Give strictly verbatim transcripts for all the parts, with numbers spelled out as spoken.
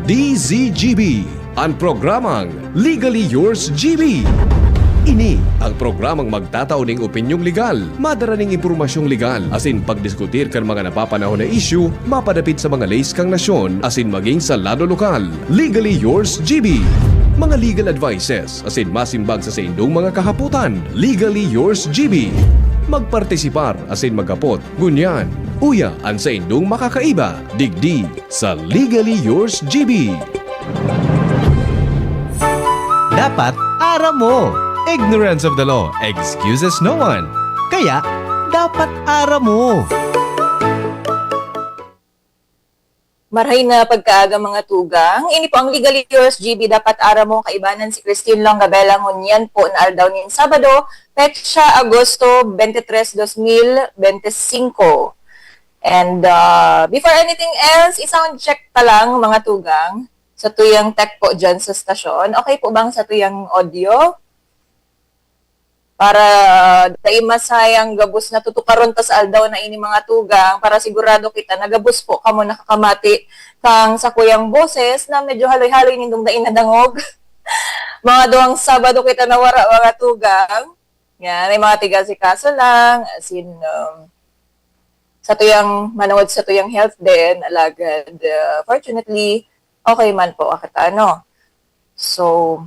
D Z G B, an programang Legally Yours G B. Ini ang programang magtatao ning opinyong legal, madara ning impormasyong legal, asin pagdiskutir kan mga napapanahon na isyu mapadapit sa mga leys kan nasyon asin maging sa lado lokal. Legally Yours G B. Mga legal advices asin masimbag sa saindong mga kahapotan. Legally Yours G B. Magpartisipar asin maghapot, ngunyan, uya an saindong makakaiba digdi sa Legally Yours G B. Dapat aram mo. Ignorance of the law excuses no one. Kaya, dapat aram mo. Maray na pagkaaga, mga tugang. Ini po ang Legally Yours G B, dapat aram mo, kaibanan si Christine Longabella ngunyan po na aldaw nin Sabado, petsa Agosto twenty-three, dos mil bente singko. And, ah, before anything else, i-sound check ta lang, mga tugang, sa tuyang tech po dyan sa stasyon. Okay po bang sa tuyang audio? Para dai masayang gabos na tutukaron ta sa aldaw na ini, mga tugang, para sigurado kita na gabos po kamo nakakamati kang sakuyang boses na medyo haloy-haloy nindong dai nadangog. Mga duwang Sabado kita nawara, mga tugang. Yan, may mga tigasikaso lang, as in, um, sa tuyang, manongod sa tuyang health din, alagad, uh, fortunately, okay man po, akit ano. So,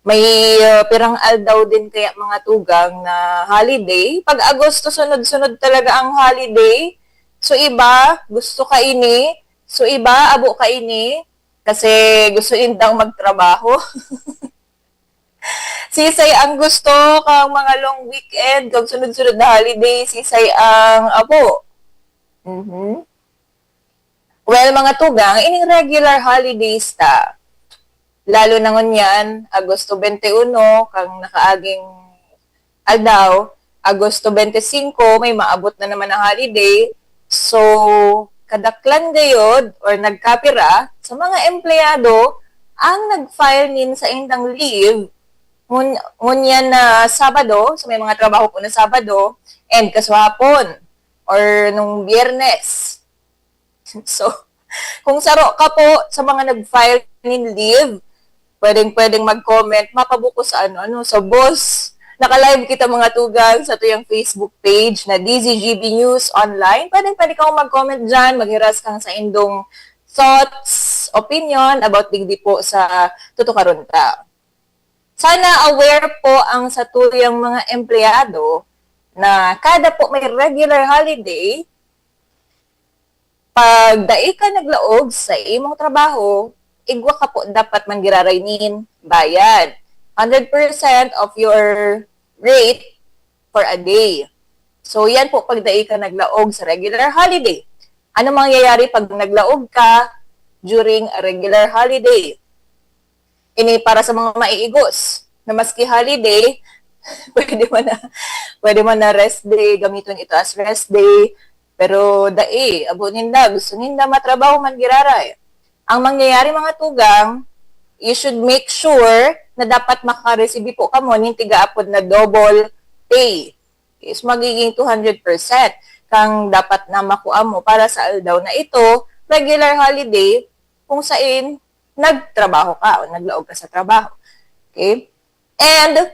may, uh, pirang aldaw din kaya, mga tugang, na holiday. Pag Agosto, sunod-sunod talaga ang holiday. So, iba, gusto kaini. So, iba, abo kaini. Kasi gusto nindang magtrabaho. Sisay ang gusto kang mga long weekend, kag sunod-sunod na holiday, sisay ang abo. Mhm. Well, mga tugang, ining regular holidays ta, lalo na ngunyan, Agosto twenty-one, kang nakaaging aldaw, Agosto twenty-cinco, may maabot na naman na holiday. So, kadaklan gayod or nagkapira sa mga empleyado ang nag-file nin saindang leave ngun-, ngunyan na Sabado, so may mga trabaho po na Sabado, and kaswapon, or nung Biyernes. So, kung saro ka po sa mga nag-file nin leave, pwedeng-pwedeng mag-comment, mapabuko sa ano, ano, sa boss. Naka-live kita, mga tugang, sa tuyang Facebook page na D Z G B News Online. Pwedeng-pwede kang mag-comment dyan, maghiras kang saindong thoughts, opinion about digdi po sa tutukaron ta. Sana aware po ang satuyang mga empleyado na kada po may regular holiday, pag dai ka naglaog sa imong trabaho, igwa ka po dapat manggiraray nin bayad. Hundred percent of your rate for a day. So, yan po pag dai ka naglaog sa regular holiday. Ano mangyayari pag naglaog ka during a regular holiday? Ini para sa mga maiigos na maski holiday, pwede man na, pwede man na rest day, gamiton ito as rest day. Pero dai, abo ninda, gusto ninda matrabaho man giraray. Ang mangyayari, mga tugang, you should make sure na dapat makareceive po kamo nin tigaapod na double pay. Is magiging two hundred percent kang dapat na makua mo para sa aldaw na ito, regular holiday, kung sain nagtrabaho ka o naglaog ka sa trabaho. Okay? And,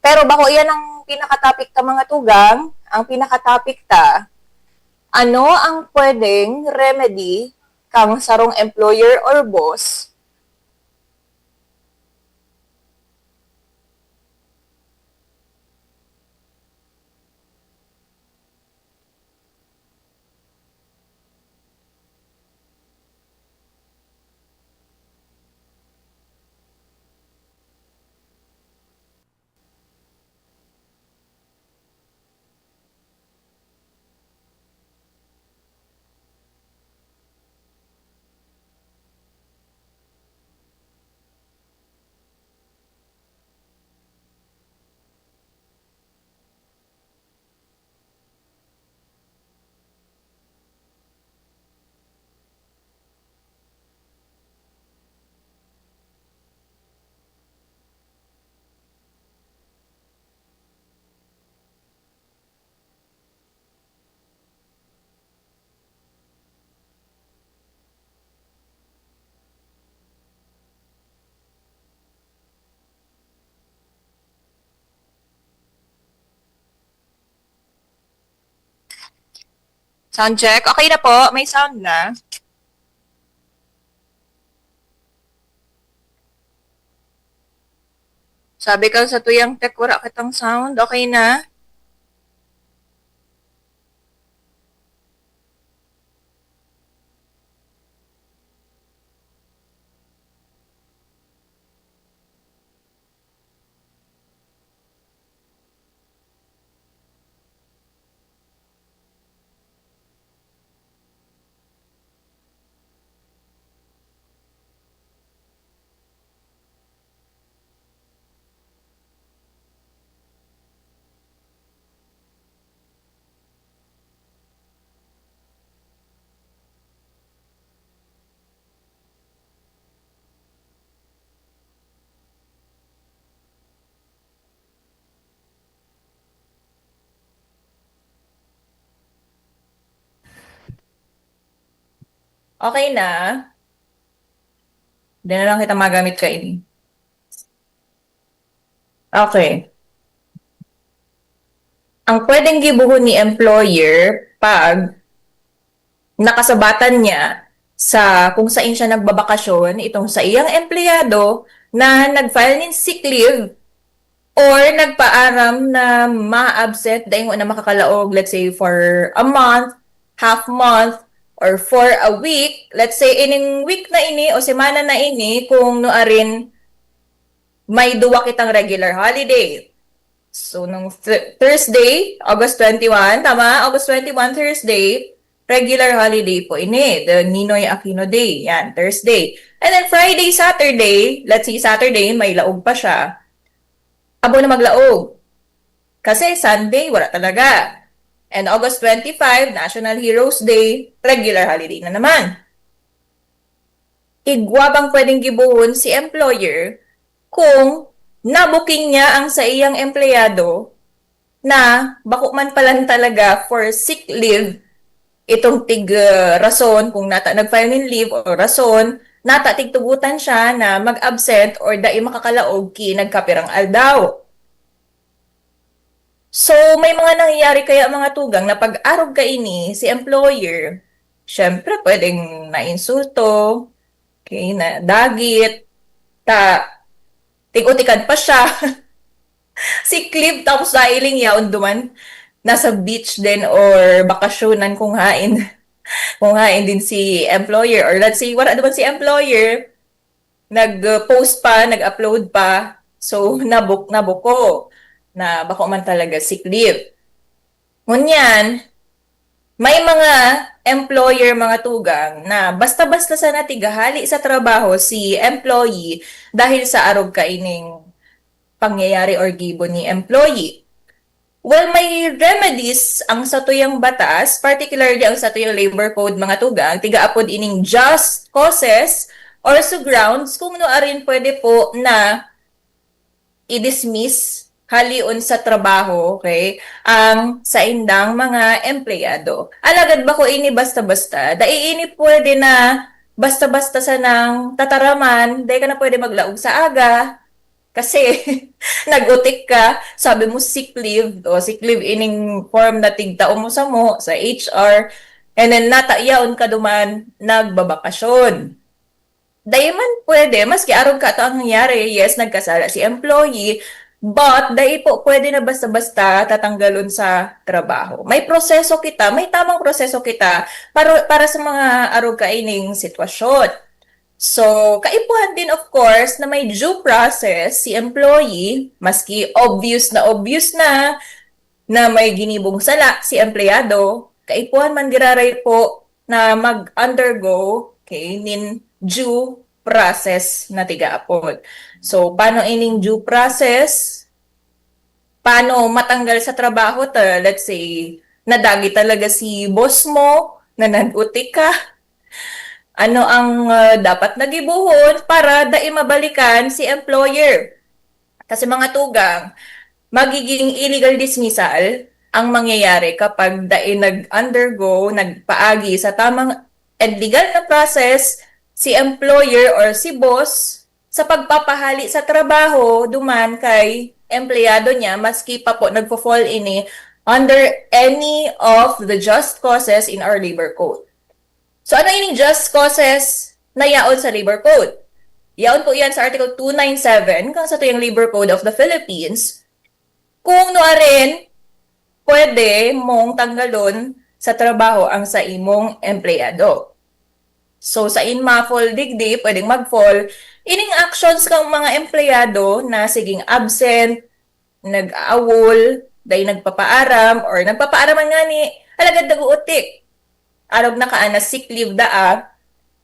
pero bako iyan ang pinaka-topic ta, mga tugang. Ang pinaka-topic ta, ano ang pwedeng remedy kang sarong employer or boss Sound check. Okay na po. May sound na. Sabi ka sa tuyang tech, wala kitang sound. Okay na? Okay na. Di na lang kita magamit kaini. Okay. Ang pwedeng gibohon ni employer pag nakasabatan niya sa kung sain siya nagbabakasyon, itong saiyang empleyado na nag-file nin sick leave or nagpaaram na ma-absent, dai ngona makakalaog, let's say, for a month, half month, or for a week. Let's say, ining week na ini o semana na ini, kung nuarin, may duwa kitang regular holiday. So, nung th- Thursday, August twenty-one, tama? August twenty-one, Thursday, regular holiday po ini, the Ninoy Aquino Day. Yan, Thursday. And then Friday, Saturday, let's say Saturday, may laog pa siya. Abo na maglaog. Kasi Sunday, wala talaga. And August twenty-five, National Heroes Day, regular holiday na naman. Igwa bang pwedeng gibohon si employer kung nabuking niya ang saiyang empleyado na bako man palan talaga for sick leave, itong tig, ah, rason, kung nata nag-file nin leave o rason, nata tigtugotan siya na mag-absent or dai makakalaog ki nagkapirang aldaw. So, may mga nangyayari kaya, mga tugang, na pag-arog kaini, si employer, syempre, pwedeng nainsulto, okay, nadagit, ta, tig-utikan pa siya. Sick leave, tapos nailing yaon duman, nasa beach din or bakasyonan kung hain. Kung hain din si employer, or let's say, wala duman si employer, nag-post pa, nag-upload pa. So, nabuk-, nabuko na bako man talaga sick leave. Ngunyan, may mga employer, mga tugang, na basta-basta sana tigahali sa trabaho si employee dahil sa arog kaining pangyayari or gibo ni employee. Well, may remedies ang satuyang batas, particularly ang satuyang labor code, mga tugang, tigaapod ining just causes or so grounds kung nuarin pwede po na i-dismiss, halion sa trabaho, okay, ang saindang mga empleyado. Alagad bako ini basta-basta. Dai ini pwede na basta-basta sanang tataraman, dai ka na pwede maglaog sa aga. Kasi nag-utik ka, sabi mo sick leave, o sick leave ining form na tigtao mo samo sa H R, and then nata yaon ka duman nagbabakasyon. Dai man pwede, maski arog kato ang nangyari, yes, nagkasala si employee, but dai po pwede na basta-basta tatanggalon sa trabaho. May proseso kita, may tamang proseso kita para, para sa mga arog kaining sitwasyon. So, kaipuhan din, of course, na may due process si employee, maski obvious na obvious na, na may ginibong sala si empleyado, kaipuhan man giraray po na mag-undergo, okay, nin due process na tigaapod. So, paano ining due process? Paano matanggal sa trabaho ta? Let's say, nadagi talaga si boss mo, na nag-utik ka. Ano ang, ah, dapat na gibohon para dai mabalikan si employer? Kasi, mga tugang, magiging illegal dismissal ang mangyayari kapag dai nag-undergo, nagpaagi sa tamang and legal na process si employer or si boss sa pagpapahali sa trabaho duman kay empleyado niya, maski pa po nagfo-fall ini under any of the just causes in our labor code. So ano ining just causes na yaon sa labor code? Yaon po yan sa Article two nine seven kan satuyang Labor Code of the Philippines, kung nuarin pwede mong tanggalon sa trabaho ang sa imong empleyado. So, sa in ma-fall digdi, pwedeng mag-fall ining actions kang mga empleyado na siging absent, nag-aawol, dai nagpapaaram, or nagpapaaram man ngani, alagad nag-uutik. Arog na kaan na sick leave daa,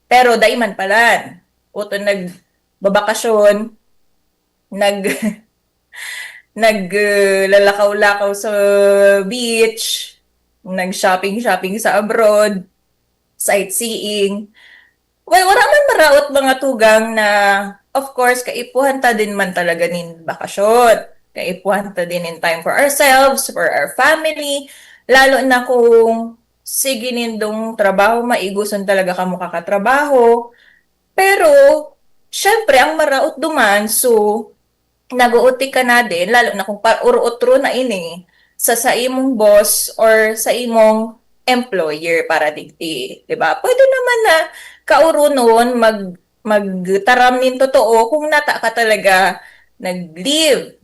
pero dai man palan. Uto nagbabakasyon, nag naglalakaw-lakaw sa beach, nag-shopping-shopping sa abroad, sightseeing. Well, wala man maraot mga tugang na, of course, kaipuhan ta din man talaga nin bakasyon. Kaipuhan ta din nin time for ourselves, for our family. Lalo na kung sige nindong trabaho, maiguson talaga kamo kakatrabaho. Pero, syempre, ang maraot duman, so, nag-uutik ka na din, lalo na kung pa-, uruot ro na ini sa, sa imong boss or sa imong employer para digdi, di ba? Pwede naman na kaurunon mag-, magtaram nin totoo kung nata ka talaga nag-leave.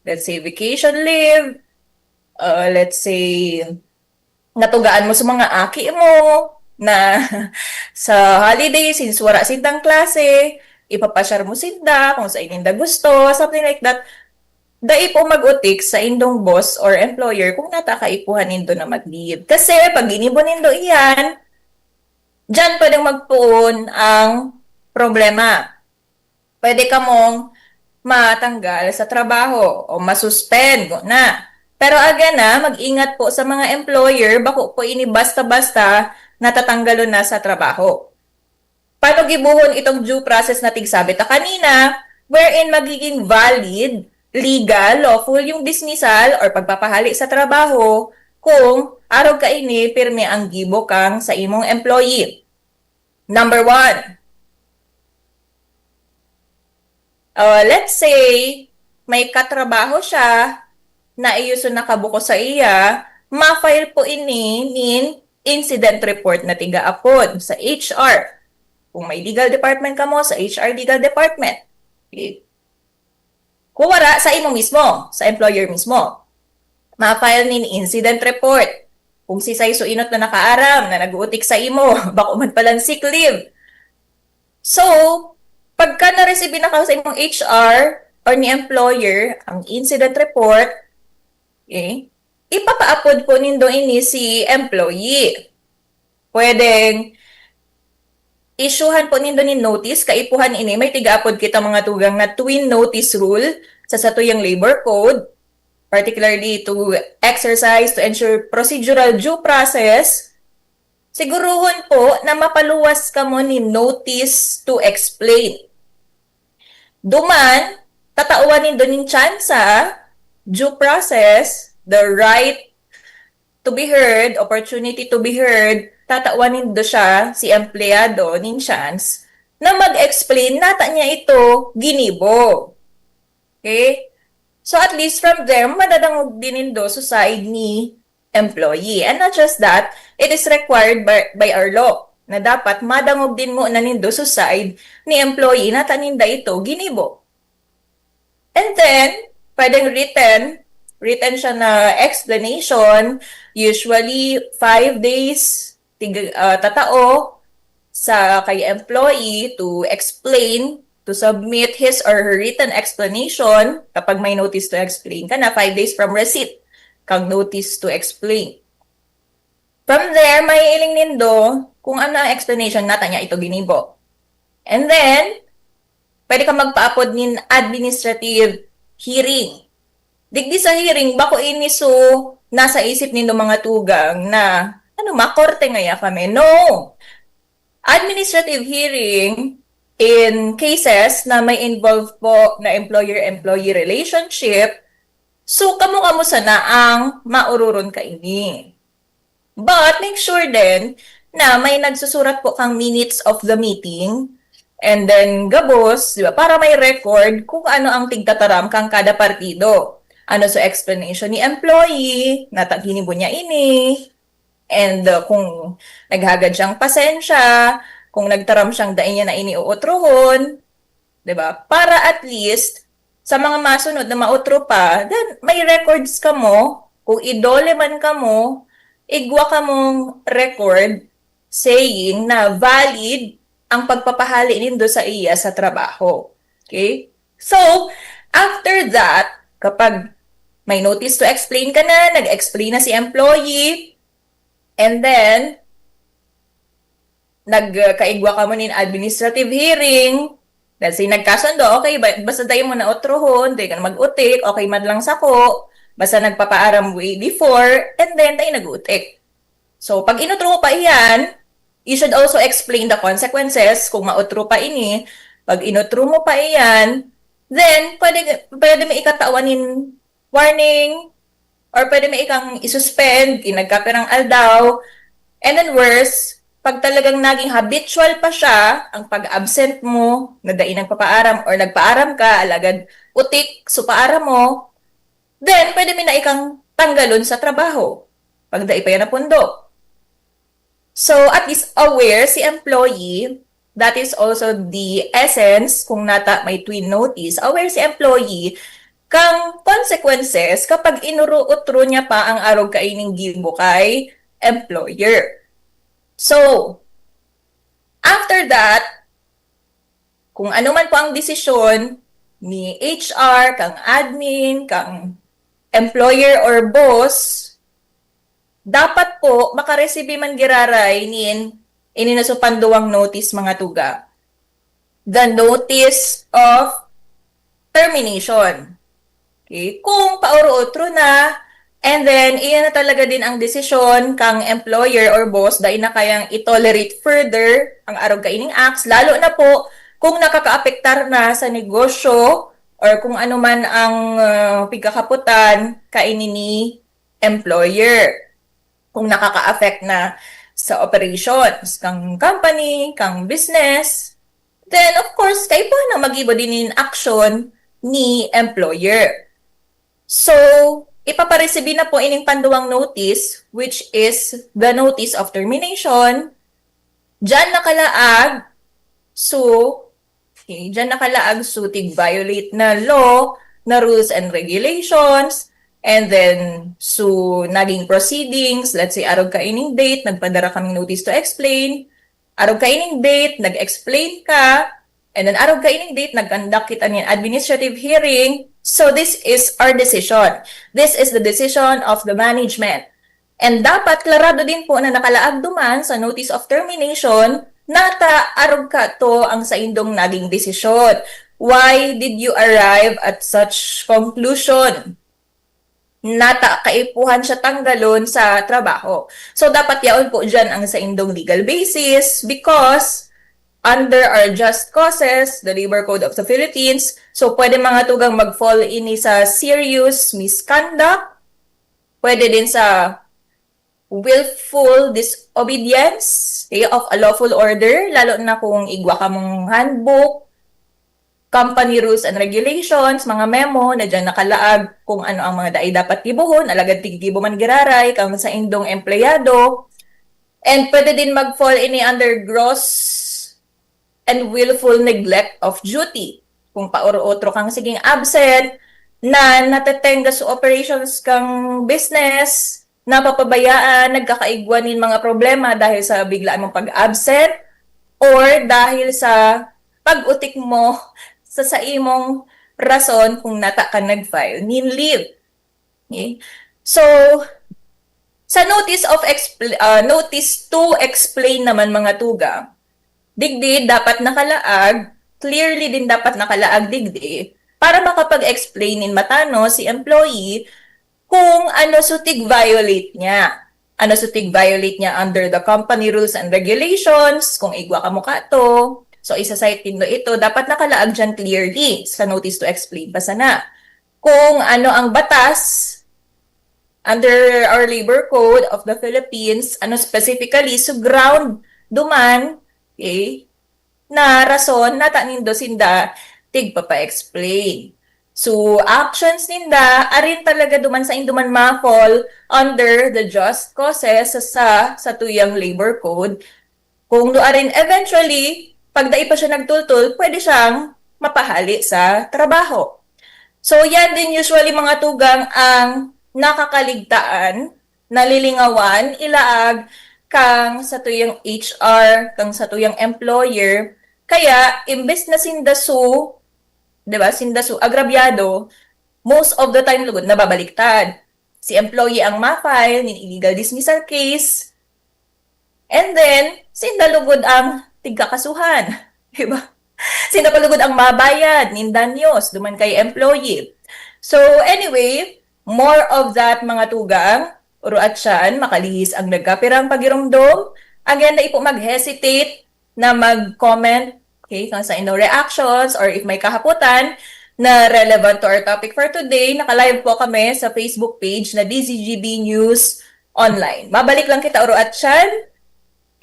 Let's say, vacation leave, uh, let's say, natugaan mo sa mga aki mo na sa holiday, since wala sindang klase, ipapasyar mo sinda kung saan ninda gusto, something like that. Dai po mag-utik sa indong boss or employer kung nata kaipuhan nindo na mag-leave. Kasi pag ginibo nindo iyan, diyan pwedeng magpoon ang problema. Pwede kamong matanggal sa trabaho o masuspend na. Pero again na, mag-ingat po sa mga employer, bako po ini basta-basta natatanggalon na sa trabaho. Paano gibohon itong due process na tigsabi ta kanina, wherein magiging valid, legal, lawful yung dismissal or pagpapahali sa trabaho kung arog kaini pirmi ang gibo kang sa imong employee. Number one, uh, let's say, may katrabaho siya na iyo so nakabuko sa iya, ma-file po ini nin incident report na tiga apod sa H R. Kung may legal department kamo, sa H R legal department. Okay. Kung wala, sa imo mismo, sa employer mismo. Ma-file nin incident report. Kung si Sai so inot na nakaaram na nag-uutik sa imo, bako man palan sick leave. So, pagka na-receive na ka sa imong H R or ni employer ang incident report, okay, ipapaapod po nindo ini si employee. Pwedeng isyuhan po nindo nin notice, kaipuhan ini, may tigaapod kita mga tugang na twin notice rule sa satuyang labor code, particularly to exercise, to ensure procedural due process. Siguruhon po na mapaluwas kamo ni notice to explain. Duman, tatawan nindo nin tsansa, due process, the right to be heard, opportunity to be heard, tatawan nindo siya, si empleyado, nin chance na mag-explain nata niya ito ginibo. Okay? So at least from there, madadangog din nindo sa side ni employee. And not just that, it is required by, by our law na dapat madangog din mo na nindo sa side ni employee na taninda ito ginibo. And then, pwedeng written, written siya na explanation, usually five days, tig, uh, tatao sa kay employee to explain, to submit his or her written explanation kapag may notice to explain ka na five days from receipt kang notice to explain. From there, maiiling nindo kung ano ang explanation nata niya ito ginibo. And then, pwede ka magpaapod nin administrative hearing. Digdi sa hearing, bako ini so nasa isip nindo mga tugang na, ano, makorte ngaya kami. No! Administrative hearing in cases na may involve po na employer-employee relationship, so kamo-kamo sana ang maururon kaini. But make sure din na may nagsusurat po kang minutes of the meeting, and then gabos, di ba, para may record kung ano ang tigtataram kang kada partido. Ano sa explanation ni employee, nataginibo niya ini, and uh, kung naghagad siyang pasensya, kung nagtaram siyang dai niya na ini uutrohon, 'di ba? Para at least sa mga masunod na mautro pa, then may records kamo, kung idole man kamo, igwa kamong record saying na valid ang pagpapahali nindo sa iya sa trabaho. Okay? So, after that, kapag may notice to explain ka na, nag-explain na si employee, and then, nagkaigwa kamo nin administrative hearing, let's say, nagkasundo, okay, ba- basta dai mo na utrohon, dai ka na mag-utik, okay man lang sako, basta nagpapaaram way before, and then dai nag-utik. So, pag inutro mo pa iyan, you should also explain the consequences kung mautro pa ini. Pag inutro mo pa iyan, then pwede, pwede may ikatawan nin warning, or pwede may ikang isuspend, inagkapirang aldaw. And then worse, pag talagang naging habitual pa siya, ang pag-absent mo, na dai nagpapaaram or nagpaaram ka, alagad utik, so paaram mo, then pwede mi na ikang tanggalon sa trabaho, pag dai pa yan napundo. So, at least aware si employee, that is also the essence kung nata may twin notice, aware si employee kang consequences kapag inuro-utro niya pa ang arog kaining gibo kay employer. So, after that, kung ano man po ang desisyon ni H R, kang admin, kang employer or boss, dapat po makaresibi man giraray nin ini na so panduwang notice, mga tuga. The notice of termination. Okay? Kung pauro-otro na, and then, iyan na talaga din ang desisyon kang employer or boss, dai na kayang i-tolerate further ang arog kaining acts, lalo na po kung nakakaapektar na sa negosyo or kung ano man ang uh, pigkakaputan kaini ni employer. Kung nakaka-affect na sa operations kang company, kang business, then of course, kaipuhan na magibo din in action ni employer. So, ipaparesibi na po ining panduwang notice, which is the notice of termination. Diyan nakalaag, so, okay, diyan nakalaag, so, tig-violate na law, na rules and regulations, and then, so, naging proceedings, let's say, arog kaining date, nagpadara kaming notice to explain, arog kaining date, nag-explain ka, and then arog kaining date, nag-conduct kita nin administrative hearing. So, this is our decision. This is the decision of the management. And dapat klarado din po na nakalaag duman sa notice of termination, nata arog kato ang saindong naging desisyon. Why did you arrive at such conclusion? Nata kaipuhan siya tanggalon sa trabaho. So, dapat yaon po dyan ang saindong legal basis because under our just causes, the Labor Code of the Philippines, so pwede mga tugang mag-fall ini sa serious misconduct, pwede din sa willful disobedience, okay, of a lawful order, lalo na kung igwa kamong handbook, company rules and regulations, mga memo na dyan nakalaag kung ano ang mga dai dapat gibohon, alagad tiggibo man giraray kang saindong empleyado. And pwede din mag-fall ini under gross and willful neglect of duty. Kung pauro-otro kang siging absent, na natetenga sa operations kang business, napapabayaan, nagkakaigwa nin mga problema dahil sa biglaan mong pag-absent or dahil sa pag-utik mo sa saimong rason kung nata ka nag-file nin leave. Okay? So, sa notice of expl- uh, notice to explain naman, mga tugang, digdi dapat nakalaag, clearly din dapat nakalaag digdi para makapag-explain nin matano si employee kung ano so tig-violate niya. Ano so tig-violate niya under the company rules and regulations, kung igwa kamo kato. So, isa-cite nindo ito, dapat nakalaag dyan clearly sa notice to explain pa sana. Kung ano ang batas under our Labor Code of the Philippines, ano specifically, so ground duman, okay, na rason, nata nindo sinda tigpapa-explain. So, actions ninda, arin talaga duman sa induman ma-fall under the just causes sa, sa tuyang labor code. Kung luarin eventually, pag dai pa siya nagtultol, pwede siyang mapahali sa trabaho. So, yan din usually mga tugang ang nakakaligtaan, nalilingawan, ilaag kang sa tuyang H R, kang sa tuyang employer. Kaya, imbes na sinda su, di ba, sinda su, agrabyado, most of the time, lugod, nababaliktad. Si employee ang ma-file nin illegal dismissal case, and then, sinda lugod ang tigkakasuhan. Di ba? Sinda pa lugod ang mabayad nin danyos duman kay employee. So, anyway, more of that, mga tugang, uro at siyan, makalihis ang nagkapirang pagiromdom. Again, dai po mag-hesitate na mag-comment, okay, kung sa inyong reactions or if may kahapotan na relevant to our topic for today, naka-live po kami sa Facebook page na D Z G B News Online. Mabalik lang kita, uro at siyan.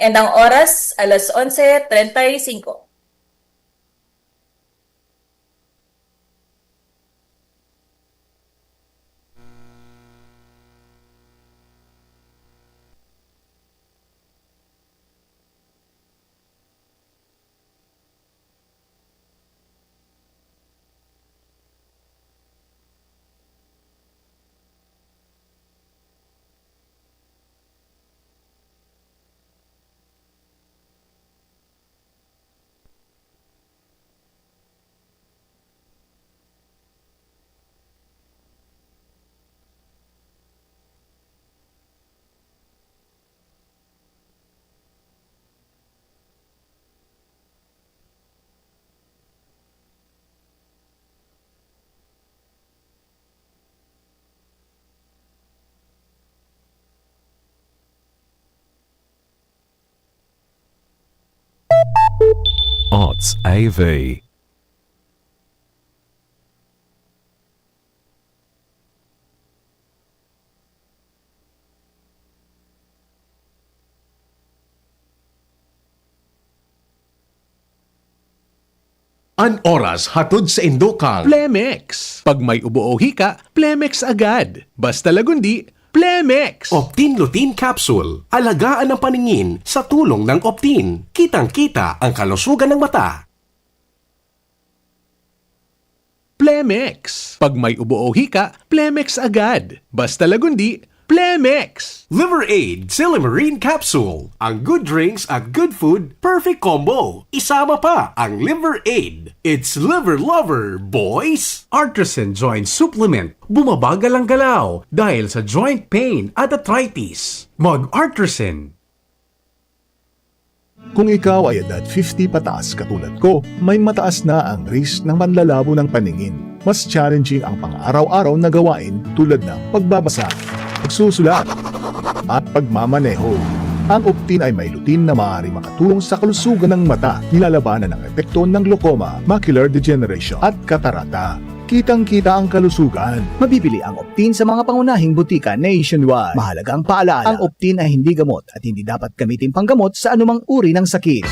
And ang oras, alas onse treinta y cinco. Arts A V. An oras hatod saindo kan Plemex. Pag may ubo o hika, Plemex agad. Basta lagundi, Plemex! Optin Lutein Capsule. Alagaan ang paningin sa tulong ng Optin. Kitang-kita ang kalusugan ng mata. Plemex. Pag may ubo o hika, Plemex agad. Basta lagundi, Plemex! Liver Aid Silymarin Capsule. Ang good drinks at good food, perfect combo. Isama pa ang Liver Aid. It's Liver Lover, boys! Artisan Joint Supplement. Bumabagal ang galaw dahil sa joint pain at arthritis. Mag-Artisan. Kung ikaw ay edad fifty pataas katulad ko, may mataas na ang risk ng panlalabo ng paningin. Mas challenging ang pang-araw-araw na gawain tulad ng pagbabasa, pagsusulat, at pagmamaneho. Ang Optin ay may lutein na maaaring makatulong sa kalusugan ng mata, nilalabanan ang epekto ng glaucoma, macular degeneration, at katarata. Kitang-kita ang kalusugan. Mabibili ang Optin sa mga pangunahing butika nationwide. Mahalagang paalala, ang Optin ay hindi gamot at hindi dapat gamitin panggamot sa anumang uri ng sakit.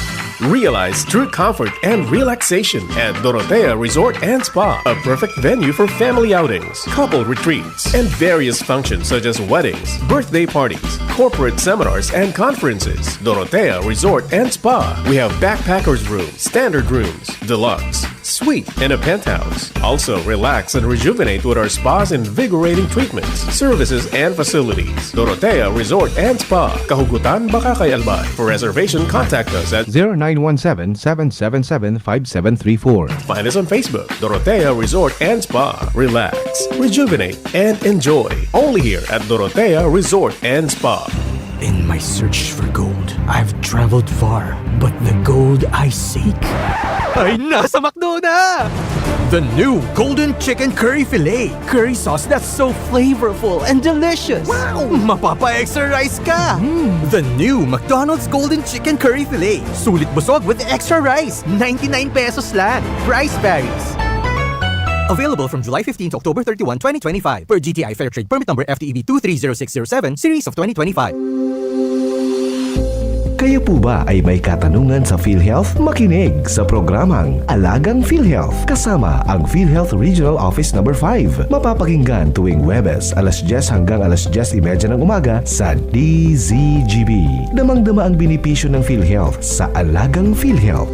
Realize true comfort and relaxation at Dorotea Resort and Spa, a perfect venue for family outings, couple retreats, and various functions such as weddings, birthday parties, corporate seminars, and conferences. Dorotea Resort and Spa. We have backpackers room, standard rooms, deluxe, suite, and a penthouse. Also, relax and rejuvenate with our spa's invigorating treatments, services, and facilities. Dorotea Resort and Spa, Kahugutan, Bacacay, Albay. For reservation, contact us at zero nine one seven, seven seven seven, five seven three four. Find us on Facebook, Dorotea Resort and Spa. Relax, rejuvenate, and enjoy. Only here at Dorotea Resort and Spa. In my search for gold, I've traveled far, but the gold I seek ay nasa McDo na! The new Golden Chicken Curry Filet. Curry sauce that's so flavorful and delicious. Wow! Mapapa-extra rice ka! Mm. The new McDonald's Golden Chicken Curry Filet. Sulit busog with extra rice. Ninety-nine pesos lang. Price varies. Available from July fifteen to October thirty-one, twenty twenty-five, per G T I Fair Trade Permit Number F T E B two three zero six zero seven, Series of twenty twenty-five. Kayo po ba ay may katanungan sa PhilHealth? Makinig sa programang Alagang PhilHealth kasama ang PhilHealth Regional Office Number five. Mapapakinggan tuwing Huwebes, alas diyes hanggang alas diyes y media ng umaga sa D Z G B. Damang-dama ang benepisyo ng PhilHealth sa Alagang PhilHealth.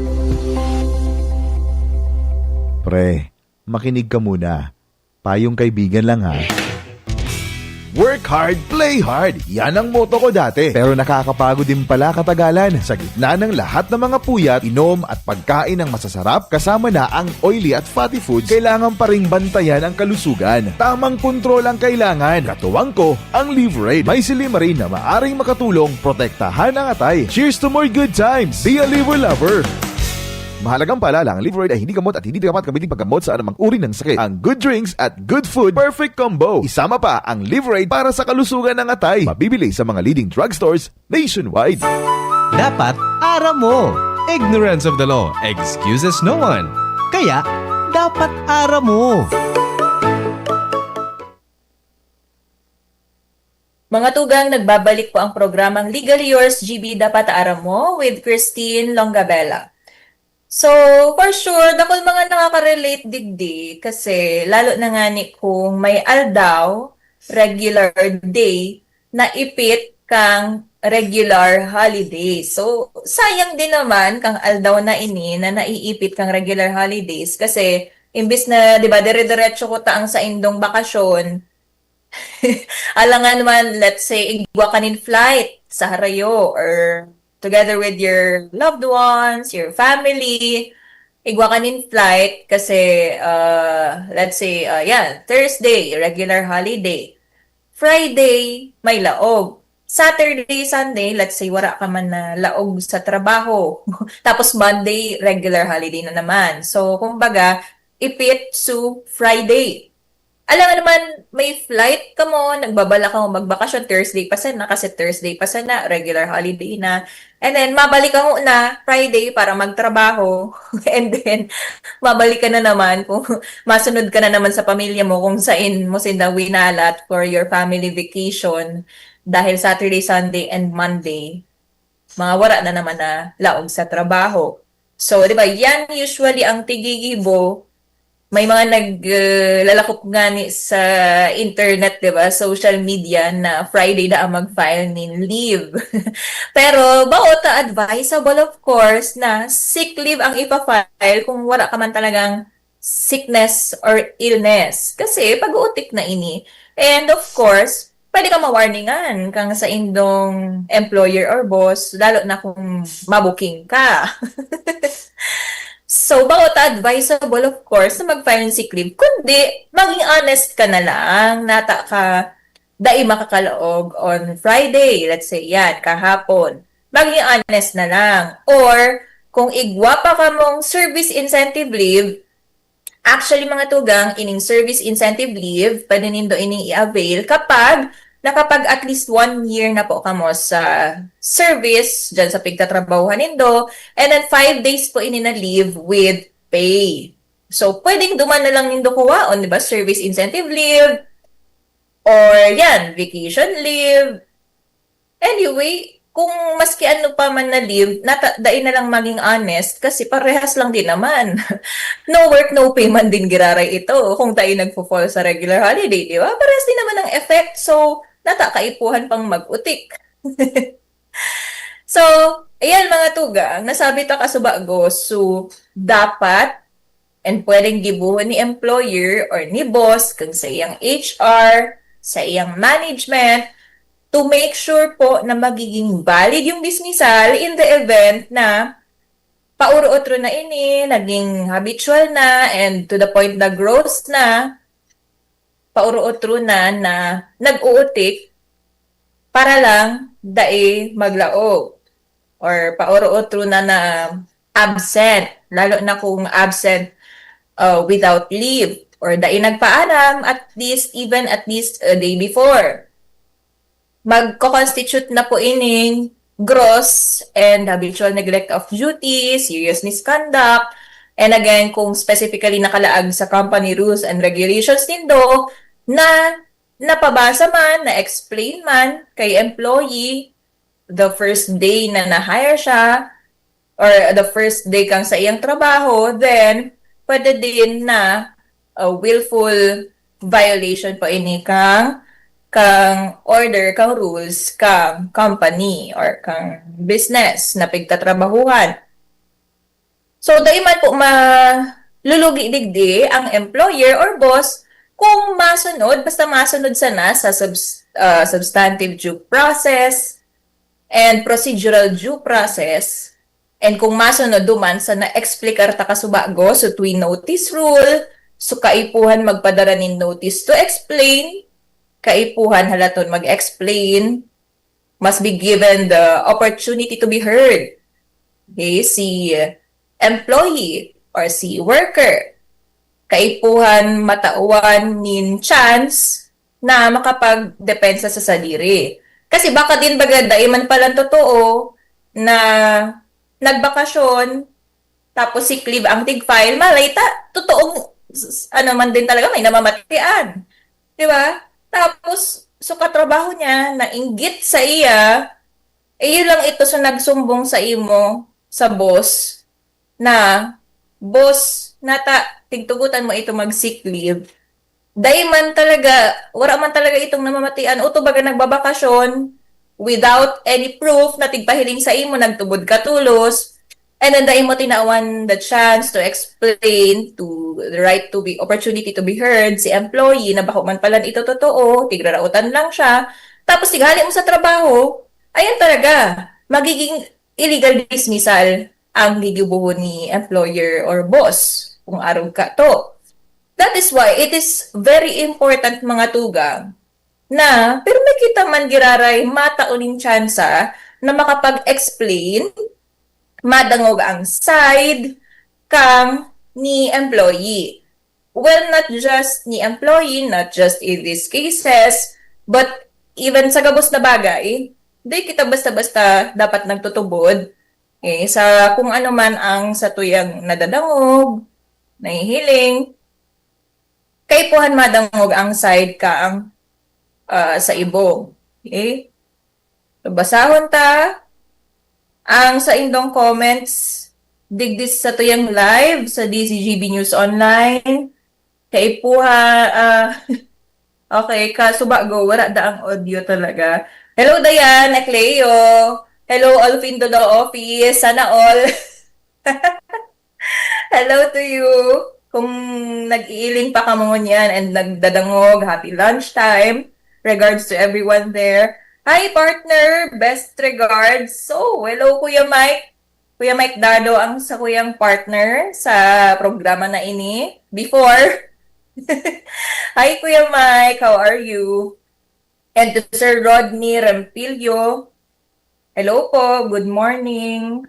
Pre, makinig ka muna. Payong kaibigan lang ha. Work hard, play hard. Yan ang motto ko dati. Pero nakakapagod din pala katagalan. Sa gitna ng lahat ng mga puyat, inom at pagkain ng masasarap, kasama na ang oily at fatty foods, kailangan pa ring bantayan ang kalusugan. Tamang kontrol ang kailangan. Katuwang ko, ang Livraid. May silymarin na maaring makatulong protektahan ang atay. Cheers to more good times! Be a liver lover! Mahalagang paalala, ang Livraid ay hindi gamot at hindi dapat gamitin paggamot sa anumang uri ng sakit. Ang good drinks at good food, perfect combo. Isama pa ang Livraid para sa kalusugan ng atay. Mabibili sa mga leading drugstores nationwide. Dapat aram mo. Ignorance of the law excuses no one. Kaya, dapat aram mo. Mga tugang, nagbabalik po ang programang Legally Yours, G B Dapat Aram Mo with Christine Longabella. So, for sure, dakul mga nakaka-relate digdi kasi lalo na nga ni kung may aldaw, regular day, na ipit kang regular holiday. So, sayang din naman kang aldaw na ini na naiipit kang regular holidays kasi imbis na, di ba, dire-diretso ko ta ang saindong bakasyon, alangan man, let's say, igwa ka nin flight sa harayo or together with your loved ones, your family, igwa ka nin flight kasi, uh, let's say, uh, yeah, Thursday, regular holiday. Friday, may laog. Saturday, Sunday, let's say, wala ka man na laog sa trabaho. Tapos Monday, regular holiday na naman. So, kumbaga, ipit su Friday. Alangan naman, may flight ka mo, nagbabala ka mo magbakasyon, Thursday pa sana, kasi Thursday pa sana, regular holiday na. And then, mabalik ka mo na Friday para magtrabaho. And then, mabalik ka na naman kung masunod ka na naman sa pamilya mo kung sain mo sinda winalat for your family vacation. Dahil Saturday, Sunday, and Monday, mga wala na naman na laog sa trabaho. So, di ba, yan usually ang tigigibo. May mga naglalakop nga ni sa internet, di ba, social media na Friday na ang mag-file nin leave. Pero bao ta advisable, of course, na sick leave ang ipa-file kung wala ka man talagang sickness or illness. Kasi pag-uutik na ini. And of course, pwede ka mawarningan kang sa indong employer or boss, lalo na kung mabuking ka. So, bao ta advisable, of course, na mag-file ng sick leave. Kundi, maging honest ka na lang. Nata ka, dai makakalaog on Friday, let's say yan, kahapon. Maging honest na lang. Or, kung igwa pa kamong service incentive leave, actually, mga tugang, ining service incentive leave, pwede nindo ining i-avail kapag nakapag at least one year na po kamo sa service dyan sa pigtatrabahuhan nindo, and then five days po ini na leave with pay. So, pwedeng duman na lang nindo kuwaon, di ba? Service incentive leave, or yan, vacation leave. Anyway, kung maski ano pa man na leave, nata, dai na lang maging honest kasi parehas lang din naman. No work, no pay man din giraray ito kung tayo nagfo-fall sa regular holiday, di ba? Parehas din naman ang effect. So, nata kaipuhan pang mag-utik. So, ayan mga tugang, nasabi ta kasubago, so dapat and pwedeng gibohon ni employer or ni boss kung sa iyang H R, sa iyang management, to make sure po na magiging valid yung dismissal in the event na pauro-otro na ini, naging habitual na, and to the point na gross na, pauro-otro na na nag-uutik para lang dai maglaog or pauro-otro na na absent, lalo na kung absent uh, without leave or dai nagpaaram at least, even at least a day before. Magko-constitute na po ining gross and habitual neglect of duty, serious misconduct, and again, kung specifically nakalaag sa company rules and regulations nindo na napabasa man, na-explain man kay employee, the first day na na-hire siya or the first day kang sa iyang trabaho, then pwede din na uh, willful violation pa ini kang kang order, kang rules, kang company or kang business na pigtatrabahuhan. So, dai man po malulugi digdi ang employer or boss kung masunod, basta masunod sana sa subs- uh, substantive due process and procedural due process. And kung masunod duman sa na-explicar ta kasubago, so three notice rule, so kaipuhan magpadara nin notice to explain, kaipuhan halaton mag-explain, must be given the opportunity to be heard. Okay, si employee or si worker, kaipuhan matawan nin chance na makapagdepensa sa sadiri. Kasi baka din baga dai man palan totoo na nagbakasyon, tapos sick leave ang tig-file, malay ta, totoong ano man din talaga, may namamatian. Di ba? Tapos, so katrabaho niya, nainggit sa iya, eh, yun lang ito sa nagsumbong sa imo, sa boss, na, "Boss, nata, tigtugutan mo ito mag-sick leave." Dai man talaga, wala man talaga itong namamatian. O to baga nagbabakasyon without any proof na tigpahiling sa imo, nagtubod ka tolos, and then dai mo tinawan the chance to explain to the right to be, opportunity to be heard, si employee na bako man palan ito totoo, tigraraotan lang siya. Tapos tighali mo sa trabaho, ayan talaga, magiging illegal dismissal ang gigibohon ni employer or boss kung arog ka to. That is why it is very important, mga tugang, na pero may kita man giraray mataon nin tsansa na makapag-explain, madangog ang side kang ni employee. Well, not just ni employee, not just in these cases, but even sa gabos na bagay, di kita basta-basta dapat nagtutubod eh, sa kung ano man ang satuyang nadadangog, nahihiling, kaipuhan madangog ang side kang uh, sa ibo. Okay? So, basahon ta ang sa indong comments digdi sa tuyang live sa D Z G B News Online. Kaipuhan, uh, okay, kasubago, wala da ang audio talaga. Hello, Diane, Cleo. Hello, Alfindo the Office. Sana all. Hello to you. Kung nag-iiling pa kamo ngunyan and nagdadangog, happy lunchtime. Regards to everyone there. Hi, partner. Best regards. So, hello, Kuya Mike. Kuya Mike Dado ang sa kuyang partner sa programa na ini before. Hi, Kuya Mike. How are you? And to Sir Rodney Rempilio. Hello po. Good morning.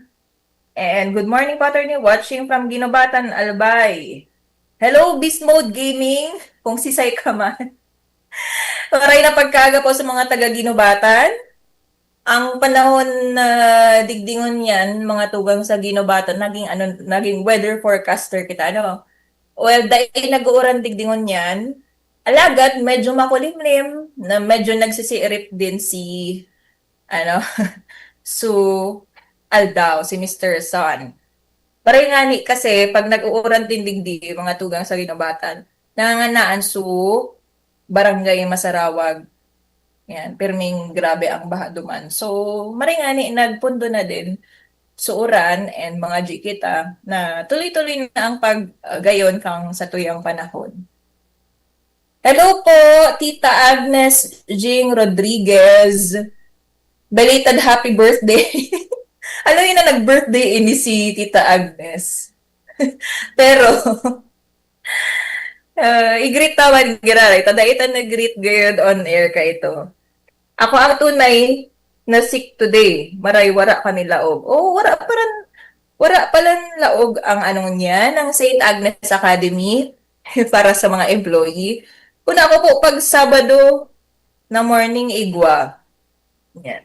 And good morning po, Attorney. Watching from Ginobatan, Albay. Hello, Beast Mode Gaming. Kung sisay ka man. Maray na pagkaga po sa mga taga Ginobatan. Ang panahon na digdingon yan, mga tugang sa Ginobatan, naging, ano, naging weather forecaster kita, ano? Well, dahil nag-uuran digdingon yan, alagad medyo makulimlim, na medyo nagsisiirip din si, ano, su aldaw, si Mister Sun. Pareho nga ni kasi pag nag-uuran din digdi, mga tugang sa Ginobatan, nanganganaan su barangay Masarawag. Yan, pirming grabe ang baha duman. So, maray nga ni nagpundo na din su uran and mga jikita na tuloy-tuloy na ang pag-gayon kang sa tuyang panahon. Hello po, Tita Agnes Jing Rodriguez. Belated happy birthday. Alam niyo na nag-birthday ini si Tita Agnes. Pero, uh, i-greet ta man giraray. Tada ita nag-greet gayod on air ka ito. Ako ang tunay na sick today. Maray, wara ka nilaog. Oh, wara pa rin, wara pa lang laog ang anong niya, ng Saint Agnes Academy para sa mga employee. Una ko po, pag Sabado na morning, igwa. Yan.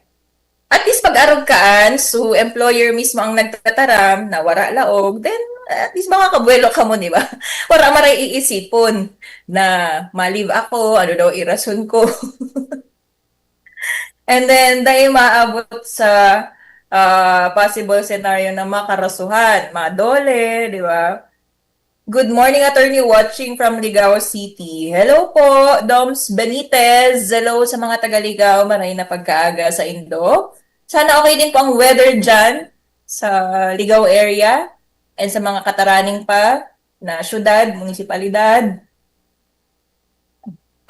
At least pag arog kaan, so employer mismo ang nagtataram na wara laog, then at least makakabuelo ka mo, di ba? Wara maray iisipon na ma-leave ako, ano daw irason ko. And then, dai maabot sa ah, possible scenario na makarasuhan, madole, di ba? Good morning, attorney, watching from Ligao City. Hello po, Doms Benitez. Hello sa mga taga Ligao, maray na pagkaaga sa indo. Sana okay din po ang weather dyan sa Ligao area and sa mga kataraning pa na syudad, munisipalidad.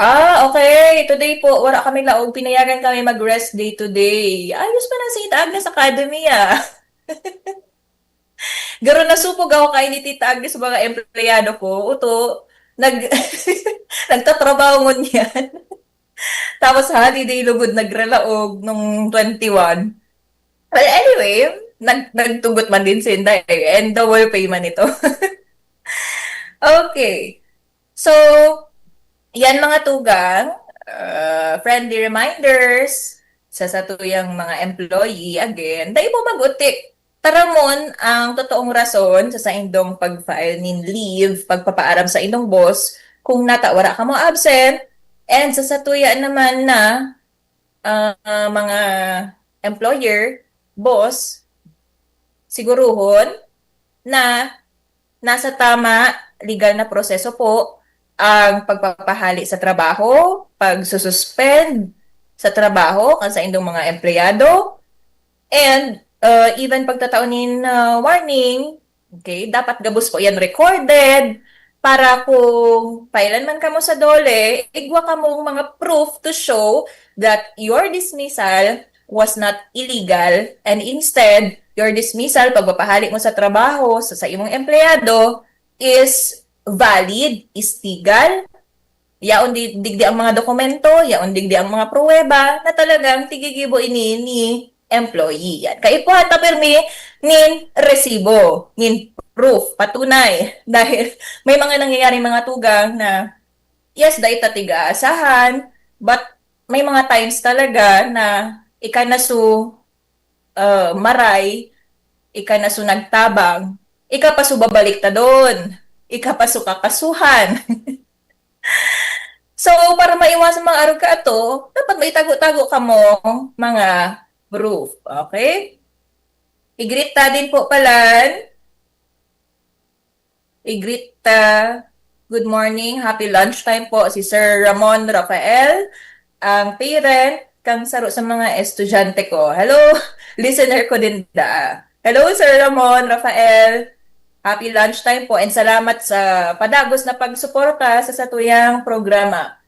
Ah, okay. Today po, wala kami laog. Pinayagan kami mag-rest day today. Ayos pa ng Saint Agnes Academy, ah. Garo nasupog ako kay ni Tita Agnes sa mga empleyado ko. Uto, nag, nagtatrabaho ngunyan. Tapos holiday lugod nagralaog nung twenty-one. Well, anyway, nag, nagtugot man din sinda eh. And double pay man ito. Okay. So, yan mga tugang, uh, friendly reminders sa satuyang mga employee. Again, dai mo mag-utik. Taramon ang totoong rason sa saindong pag-file nin leave, pagpapaaram sa indong boss, kung nata wala ka mo absent, and sa satuya naman na ah, mga employer, boss, siguruhon na nasa tama legal na proseso po ang pagpapahali sa trabaho, pagsususpend sa trabaho kan saindong mga empleyado, and uh, even pagtatao nin uh, warning, okay, dapat gabos po yan recorded para kung pailan man kamo sa dole, igwa kamong mga proof to show that your dismissal was not illegal, and instead, your dismissal, pagpapahali mo sa trabaho, sa, sa imong empleyado, is valid, is legal. Yaon di, digdi ang mga dokumento, yaon digdi ang mga pruweba na talagang tigigibo ini ni employee. Yan. Kaipuhan ta pirmi nin resibo, nin proof, patunay. Dahil may mga nangyayaring mga tugang na, yes, dai ta tiga-asahan, but may mga times talaga na ika na su uh, maray, ika na su nagtabang, ika pa su babaliktadon, ika pa su kakasuhan. So, para maiwasan mga arog ka ato, dapat maitago-tago kamo mga proof. Okay? I-greet ta din po palan. I-greet ta. Good morning, happy lunchtime po si Sir Ramon Rafael, ang parent kang saro sa mga estudyante ko. Hello, listener ko din da. Hello, Sir Ramon Rafael. Happy lunchtime po and salamat sa padagos na pagsuporta sa satuyang programa.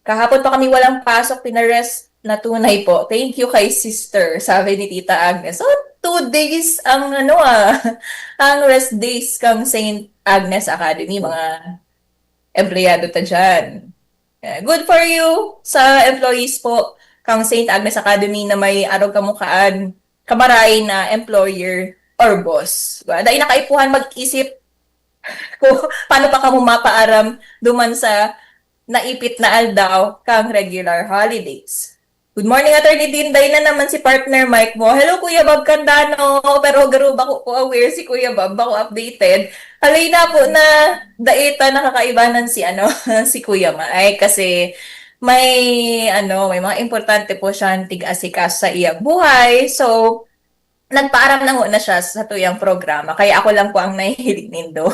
Kahapon pa kami walang pasok, pina-rest na tunay po. Thank you kay sister, sabi ni Tita Agnes. So, two days ang ano ah, ang rest days kang Saint Agnes Academy, mga empleyado ta dyan. Eh, good for you sa employees po kang Saint Agnes Academy na may arog kamukaan kamaray na employer or boss. Diba? Dahil nakaipuhan mag-isip kung paano pa kamo mapaaram duman sa naipit na aldaw kang regular holidays. Good morning, Attorney Din. Dai na naman si partner Mike mo. Hello, Kuya Bob Candano. Pero garo, bako ko aware si Kuya Bob. Bako updated. Halay na po na dai ta nakakaibanan si, ano, si Kuya Mike. Kasi may, ano, may mga importante po siyang tig-asikaso sa iyang buhay. So, nagpaaram na ho na siya sa tuyang programa. Kaya ako lang po ang nahihiling nindo.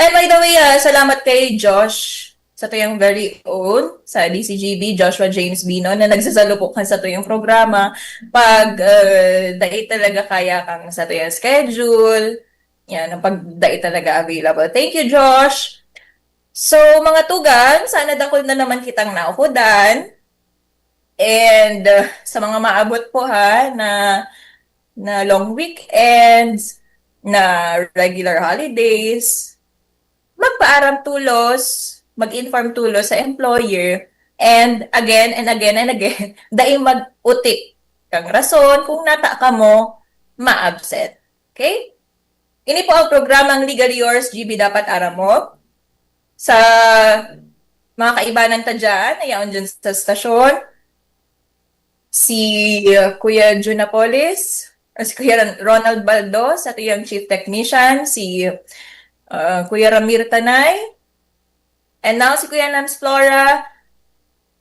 And by the way, ah, salamat kay Josh, sa tuyang very own, sa D C G B, Joshua James Bino, na nagsasalupokan sa tuyang programa. Pag uh, dai talaga kaya kang sa tuyang schedule, yan, pag dai talaga available. Thank you, Josh. So, mga tugang, sana dakul na naman kitang naukudan. And uh, sa mga maabot po ha, na na long weekends, na regular holidays, magpaaram tulos, mag-inform tulos sa employer, and again and again and again, dai mag-utik kang rason kung nata kamo ma-absent. Okay? Ini po ang programang Legally Yours, G B Dapat Aram Mo. Sa mga kaibanan ta dyan, na yaon dyan sa stasyon, si uh, Kuya Junapolis, uh, si Kuya Ronald Baldo, sa tuyang chief technician, si uh, Kuya Ramir Tanay, and now si Kuya Nams Flora,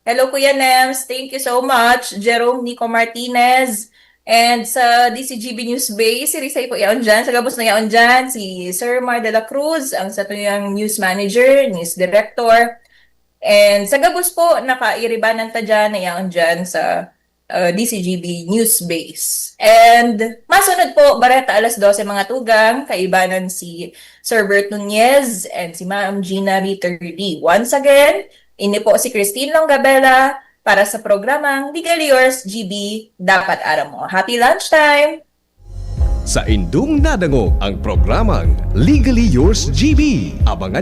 Hello, Kuya Nems. Thank you so much. Jerome Nico Martinez. And sa D C G B News Base, siisay po yaon dyan? Sa gabos na yaon dyan, si Sir Mar de la Cruz, ang satuyang news manager, news director. And sa gabos po, nakairibanan ta dyan na yaon dyan sa uh, D C G B News Base. And masunod po, bareta alas dose mga tugang, kaibanan si Sir Bert Nunez and si Ma'am Gina Ritter D. Once again, ini po si Christine Longabela para sa programang Legally Yours G B, Dapat Aram Mo. Happy lunchtime! Saindong nadangog ang programang Legally Yours G B. Abangan